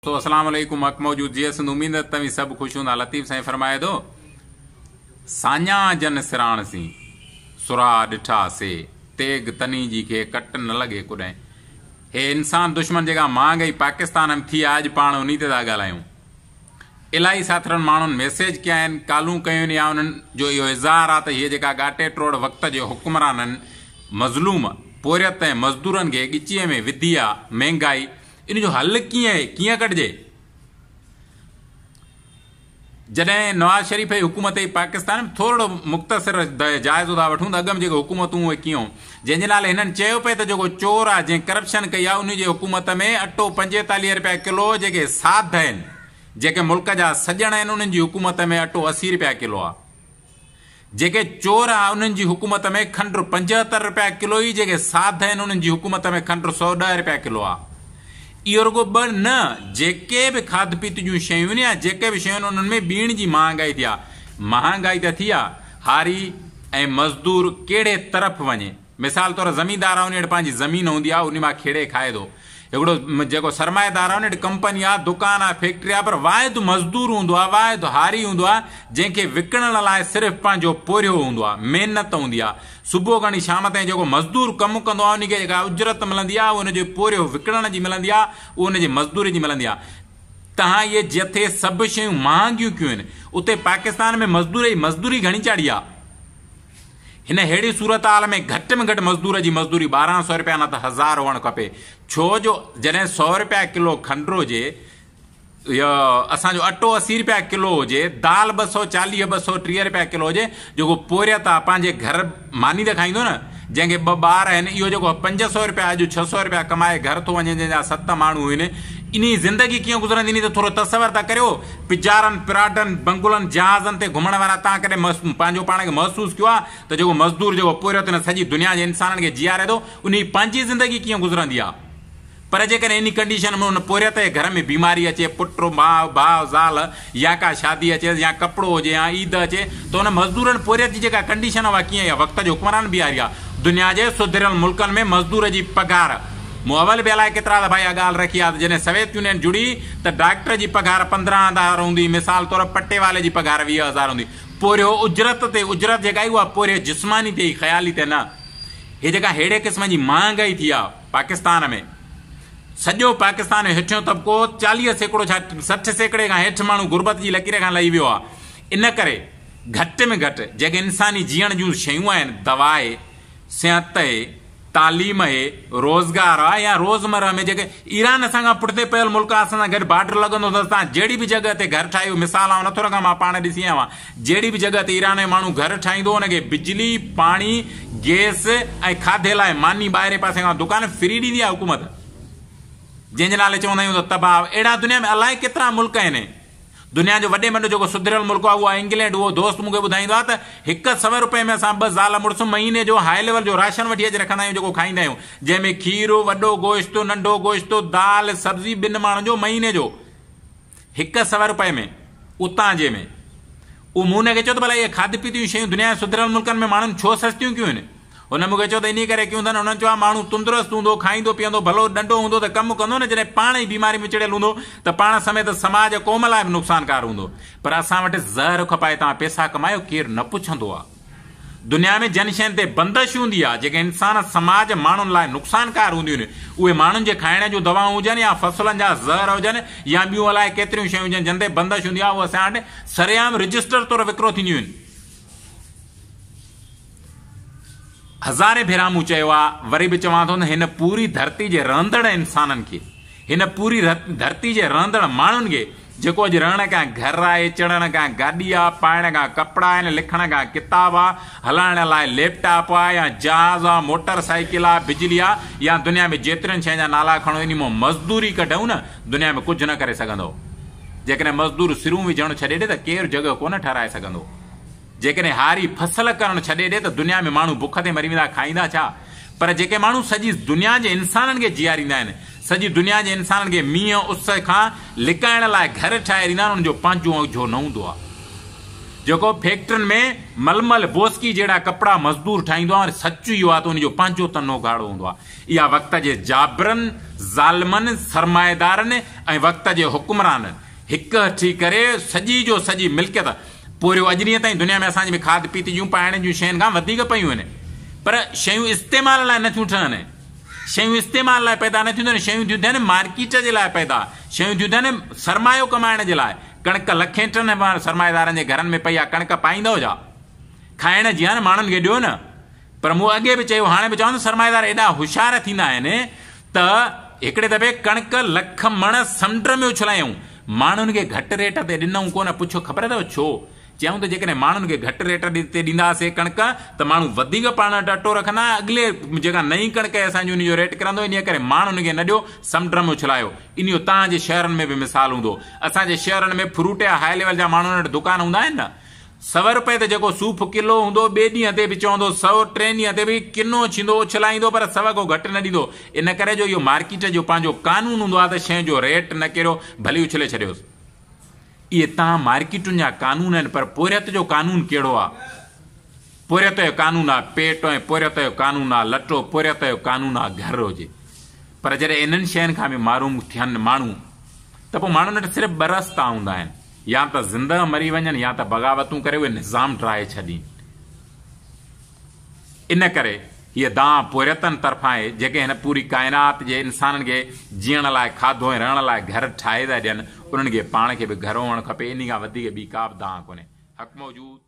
دوستو اسلام عليڪم حق موجود جيئي سنڌ اميد ته توهين سڀ خوش هوندا لطيف سائين فرمائي ٿو ساڃاهه جن سراڻ سين سرها ڏٺا سي تيغ تني جي کي ڪٽ نه لڳي ڪڏهن هي انسان دشمن جيڪا مهانگائي پاڪستان ۾ ٿي آهي اڄ پاڻ انهي تي ٿا ڳالهايون الائي ساٿرن ماڻهن ميسيج ڪيا آهن ڪالون ڪيون آهن يا انهن جو اهو اظهار آهي ته هيء جيڪا ڳاٽي ٽوڙ وقت جي حڪمرانن مظلوم پورهيت ۽ مزدورن کي ڳچيء ۾ وڌي آ مهنگائي ان جو حل ڪيئن آهي، ڪيئن ڪڍجي؟ جڏهن نواز شريف جي حڪومت هئي پاڪستان ۾ ٿورڙو مختصر جائزو ٿا وٺون ته اڳ ۾ جيڪي حڪومتون اهي ڪيئن هيون جنهن جي نالي هنن چيو پئي ته جيڪو چور آهي جنهن ڪرپشن ڪئي آهي ان جي حڪومت ۾ اٽو 45 رپيا ڪلو جيڪي ساڌ آهن جيڪي ملڪ جا سڄڻ آهن انهن جي حڪومت ۾ اٽو 80 رپيا ڪلو آهي. جيڪي چور آ انهن جي حڪومت ۾ کنڊ 75 رپيا ڪلو ئي جيڪي ساڌ آهن انهن جي حڪومت ۾ کنڊ 110 رپيا ڪلو آ. اهو رڳو ٻه نه جيڪي به کاڌ پيت جون شيون يا جيڪي به شيون انهن ۾ ٻيڻ جي مهانگائي ٿي آ. مهانگائي ته ٿي آ هاري ۽ مزدور ڪهڙي طرف وڃي. مثال طور زميندار آ ان وٽ پنهنجي زمين هوندي آ ان مان کيڙي کائي ٿو. هڪڙو جيڪو سرمائيدار آ ان وٽ ڪمپني آ، دڪان آ، فيڪٽري آ پر واحد مزدور هوندو آ، واحد هاري هوندو آ جنهن کي وڪڻڻ لاء صرف پنهنجو پورهيو هوندو آ، محنت هوندي آ. صبح کان وٺي شام تائين جيڪو مزدور ڪم ڪندو آ ان کي جيڪا اجرت ملندي آ اها ان جي پورهيو وڪڻڻ جي ملندي آ، اها ان جي مزدوري جي ملندي آ. تهان اهي جٿي سڀ شيون مهانگيون ڪيون آهن اتي پاڪستان ۾ مزدور جي مزدوري گهڻي چاڙهي آ. هن ههڙي صورتحال ۾ گهٽ ۾ گهٽ مزدور جي مزدوري 1200 رپيا نه ته هزار هئڻ کپي ڇو جو جڏهن سئو رپيا ڪلو کنڊ هجي يا اسان جو اٽو 80 رپيا ڪلو هجي دال 240 230 رپيا ڪلو هجي جيڪو پورهيت آ پنهنجي گهر ماني ته کائيندو نه جنهن کي ٻه ٻار آهن اهو جيڪو 500 رپيا اڄ 600 رپيا ڪمائي گهر ٿو وڃي جنهن جا ست ماڻهو آهن انهي زندگي ڪيئن گذرندي انهي تي ٿورو تصور ته ڪريو. پجارن، پراڊن، بنگلن، جهازن تي گهمڻ وارا توهان ڪڏهن پنهنجو پاڻ کي محسوس ڪيو آهي ته جيڪو مزدور جيڪو پورهيت هن سڄي دنيا جي انسانن کي جيئاري ٿو انهي پنهنجي زندگي ڪيئن گذرندي آهي پر جيڪڏهن انهي ڪنڊيشن ۾ ان پورهيت جي گهر ۾ بيماري اچي پٽ، ماء، ڀاء، زال يا ڪا شادي اچيس يا ڪپڙو هجي يا عيد اچي ته ان مزدورن پورهيت جي جيڪا ڪنڊيشن اها ڪيئن اها وقت جي حڪمرانن بيهاري آهي دنيا جي سڌريل ملڪن ۾ مزدور جي پگهار مون اول به الائي ڪيترا دفعا اها ڳالهه رکي آهي ته جڏهن سويت يونين جڙي ته ڊاڪٽر جي پگهار 15 هزار هوندي هئي مثال طور پٽيوالي جي پگهار 20 هزار هوندي هئي پورهيو اجرت تي اجرت جيڪا آئي اها پورهيو جسماني تي هئي خيالي تي نه هي جيڪا ههڙي قسم جي مهانگائي ٿي آهي پاڪستان ۾ سڄو پاڪستان جو هيٺيون طبقو 40% ڇا 60% کان هيٺ ماڻهو غربت جي لڪير کان لهي ويو آهي ان ڪري گهٽ ۾ گهٽ جيڪي انساني جيئڻ جون شيون آهن دوا آهي صحت اهي، تعليم اهي، روزگار آهي يا روزمره ۾ جيڪي ايران اسان کان پٺتي پيل ملڪ آهي اسان سان گڏ بارڊر لڳندو اٿس تان جهڙي به جڳهه تي گهر ٺاهيو مثال آئون نٿو رکان مان پاڻ ڏسي آيو آهيان جهڙي به جڳهه تي ايران جو ماڻهو گهر ٺاهيندو ان کي بجلي، پاڻي، گيس ۽ کاڌي لاء ماني ٻاهرين پاسي کان دڪان فري ڏيندي آهي حڪومت جنهن جي نالي چوندا آهيون ته تباهه اهڙا دنيا ۾ الائي ڪيترا ملڪ آهن. دنيا جو وڏي ۾ وڏو جيڪو سڌريل ملڪ آهي اهو آهي انگلينڊ. اهو دوست مون کي ٻڌائيندو آهي ته هڪ سئو روپئي ۾ اسان ٻه زال مڙس مهيني جو هاء ليول جو راشن وٺي اچي رکندا آهيون جيڪو کائيندا آهيون جنهن ۾ کير، وڏو گوشت، ننڍو گوشت، دال، سبزي ٻن ماڻهن جو مهيني جو هڪ سئو روپئي ۾ اتان جي ۾. اهو مون هن کي چيو ته ڀلا اهي کاڌي پيتي جون شيون دنيا جي سڌريل ملڪن ۾ ماڻهن ڇو سستيون ڪيون آهن؟ هن مون کي چيو ته انهيء ڪري ڪيون اٿن. هنن چيو آهي ماڻهو تندرست هوندو، کائيندو پيئندو، ڀلو ڏنڊو هوندو ته ڪم ڪندو نه جڏهن پاڻ ئي بيماري ۾ چڙهيل هوندو ته پاڻ سميت سماج قوم لاء به نقصانڪار هوندو. پر اسان وٽ زهر کپائي توهان پئسا ڪمايو ڪير نه پڇندو آهي. دنيا ۾ جن شين تي بندش هوندي آهي جيڪي انسان سماج ماڻهن لاء نقصانڪار هونديون آهن اهي ماڻهن جي کائڻ جون دوائون هجن يا فصلن جا زهر هجن يا ٻيون الائي ڪيتريون شيون هجن جن تي بندش هوندي آهي اهي اسان وٽ سرعام رجسٽر طور وڪرو ٿينديون آهن. هزارين ڀيرا مون چيو آ، وري به چوان ٿو ته هن پوري ڌرتي جي رهندڙ انسانن کي، هن پوري ڌرتي جي رهندڙ ماڻهن کي، جيڪو اڄ رهڻ کان گهر آهي، چڙهڻ کان گاڏي آ، پائڻ کان ڪپڙا آهن، لکڻ کان ڪتاب آ، هلائڻ لاء ليپ ٽاپ آ يا جهاز آ، موٽر سائيڪل آ، بجلي آ يا دنيا ۾ جيترين شين جا نالا کڻو انهي مان مزدوري ڪڍون نه، دنيا ۾ ڪجهه نه ڪري سگهندؤ. جيڪڏهن مزدور سرون وجهڻ ڇڏي ڏي ته ڪير جڳهه ڪونه ٺهرائي سگهندو. جيڪڏهن هاري فصل ڪرڻ ڇڏي ڏي ته دنيا ۾ ماڻهو بک تي مري ويندا، کائيندا ڇا؟ پر جيڪي ماڻهو سڄي دنيا جي انسانن کي جياريندا آهن، سڄي دنيا جي انسانن کي مينهن اس کان لڪائڻ لاء گهر ٺاهي ڏيندا آهن، انهن جو پنهنجو اجهو نه هوندو آهي. جيڪو فيڪٽرين ۾ ململ بوسڪي جهڙا ڪپڙا مزدور ٺاهيندو آهي ۽ سچ اهو آهي ته ان جو پنهنجو تن اگهاڙو هوندو آهي. اها وقت جي جابرن، ظالمن، سرمائيدارن ۽ وقت جي حڪمرانن هڪ ٿي ڪري سڄي جو سڄي ملڪيت پورهيو اڄ ڏينهن تائين دنيا ۾ اسان جي ۾ کاڌ پيتي جون پائڻ جون شين کان وڌيڪ پيون آهن پر شيون استعمال لاء نٿيون ٺهن. شيون استعمال لاء پيدا نٿيون ٿين، شيون ٿيون ٿين مارڪيٽ جي لاء پيدا، شيون ٿيون ٿين سرمايو ڪمائڻ جي لاء. ڪڻڪ لکين ٽن سرمائيدارن جي گهرن ۾ پئي آ، ڪڻڪ پائيندؤ ڇا؟ کائڻ جي آ نه، ماڻهن کي ڏيو نه. پر مون اڳي به چيو هاڻي به چوان ٿو سرمائيدار ايڏا هوشيار ٿيندا آهن ته هڪڙي دفعي ڪڻڪ لک مڻ سمنڊ ۾ اڇلايائون، ماڻهن کي گهٽ ريٽ تي ڏنائون ڪونه، پڇيو خبر اٿو ڇو؟ چيائون ته جيڪڏهن ماڻهن کي گهٽ ريٽ تي ڏينداسين ڪڻڪ ته ماڻهو وڌيڪ پاڻ وٽ اٽو رکندا ۽ اڳلي جيڪا نئين ڪڻڪ آهي اسان جي ان جو ريٽ ڪرندو انهيء ڪري ماڻهن کي نه ڏيو سمنڊ ۾ اڇلايو. انهيء جو توهان جي شهرن ۾ به مثال هوندو. اسان جي شهرن ۾ فروٽ يا هاء ليول جا ماڻهن وٽ دڪان هوندا آهن نه. سو روپئي تي جيڪو صوف ڪلو هوندو ٻئي ڏينهن تي به چوندو سو ٽئين ڏينهن تي به ڪنو ڇيندو اڇلائيندو پر سو کان گهٽ نه ڏيندو ان ڪري جو اهو مارڪيٽ جو پنهنجو قانون هوندو آهي ته شيء جو ريٽ نه ڪيريو ڀلي اڇلي ڇڏيوس. اهي تان مارڪيٽن جا قانون آهن پر پورهيت جو قانون ڪهڙو آ؟ پورهيت جو قانون آ پيٽ ۽ پورهيت جو قانون آ لٽو پورهيت جو قانون آ گهر هجي پر جڏهن انهن شين کان به محروم ٿين ماڻهو ته پوء ماڻهن وٽ صرف ٻه رستا هوندا آهن يا ته زندهه مري وڃن يا ته بغاوتون ڪري اهي نظام ڊاهي ڇڏين. ان ڪري هيء دانهن پورهيتن طرفان آهي، جيڪي هن پوري ڪائنات جي انسانن کي جيئڻ لاء کاڌو ۽ رهڻ لاء گهر ٺاهي ٿا ڏين، انهن کي پاڻ کي به گهر هئڻ کپي، انهي کان وڌيڪ ٻي ڪا به دانهن ڪونهي. حق موجود.